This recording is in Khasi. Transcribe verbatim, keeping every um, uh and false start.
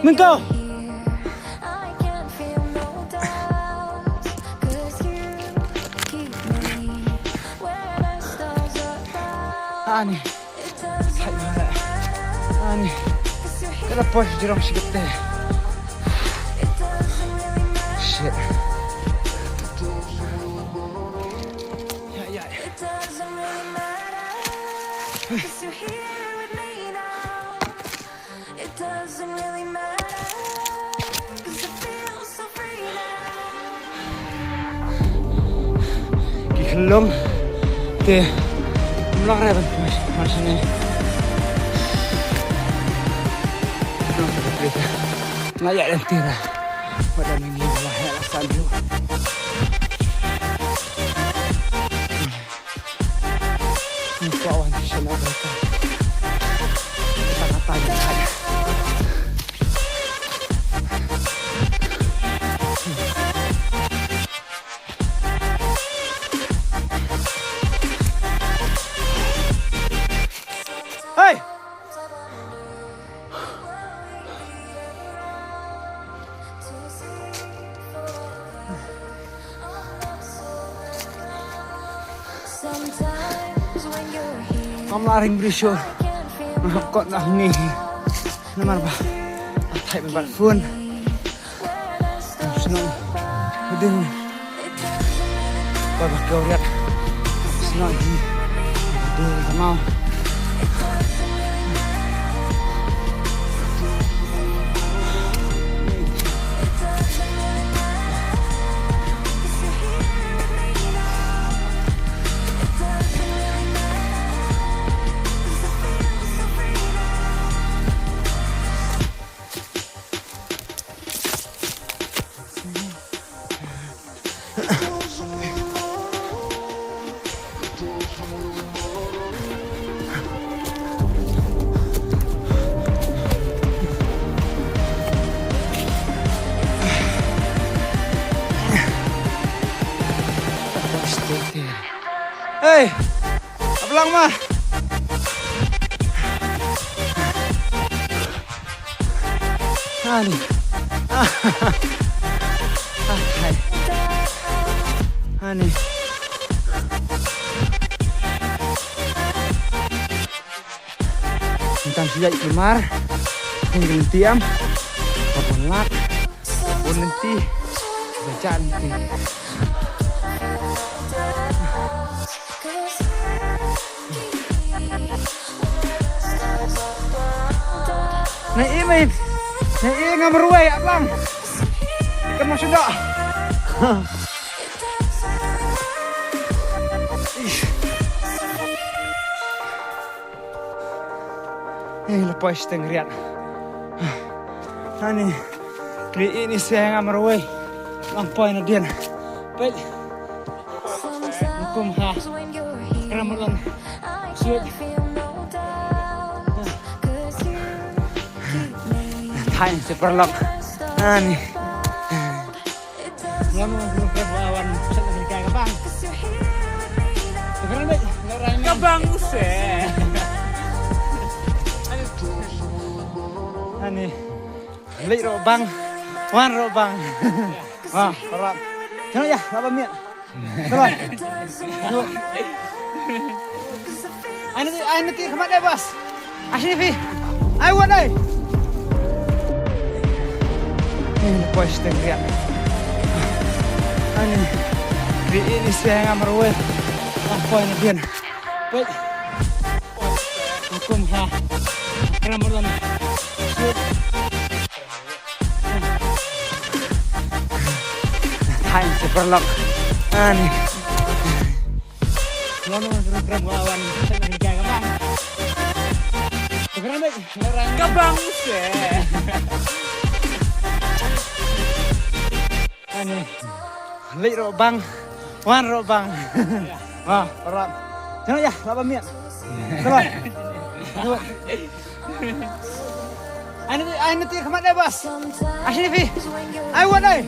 Mynta. Ani. Ani. Ka la poi jrong shi kete. Shit. Ya, ya. Ki khyllung te ym long re ban poi mar shane. Nga ïaid lynti ra. Wat la mynnin la heh la san ruh. Hey! Ngam lah ring bri sure. Ngam hap kot na huni hi. Namar ba. Athai ba phone. Shnong. Ding. Ba ba kau riat. Shnong hi. Ding kamau. Hey! Ablang ma. Ani. Ah, hai. Ani. Tang shu ïaid kulmar. Kum ka lynti am. Ka bun lak. Ka bun lynti. Ka jat lynti. Nai i mei. Nai i ngam ruwei abang. Kam shu da. Eh, la poi shiteng riat. Ani, kli ini siang am roi. Lam poi na dien. Peit. Kum ha. Kram lang. Sut. Thai super lock. Ani. Ngam ngam ngam ngam wan sa ka ka bang. Ka bang u se. Ani. Leit ro bang. Wan ro bang. Wah, parap. Jangan ya, laba miet. Terus. Ayo nanti, ayo nanti khmat deh, bos. Ashi phi. Ayo wan deh. Ni poi shiteng riat. Ani. Ri ini siang amar wei. Lam poi na dien. Poi. Kum ha. Kram lam. Hai, super lock. Ani. Ngam ngam ngam ngam wan. Ka bang u se. Ani. Leit ro bang. Wan ro bang. Wah, parap. Jangan ya, laba miet. Terus. Terus. Ai nanti, ai nanti khmat deh, bos. Ashi phi. Ai wan deh.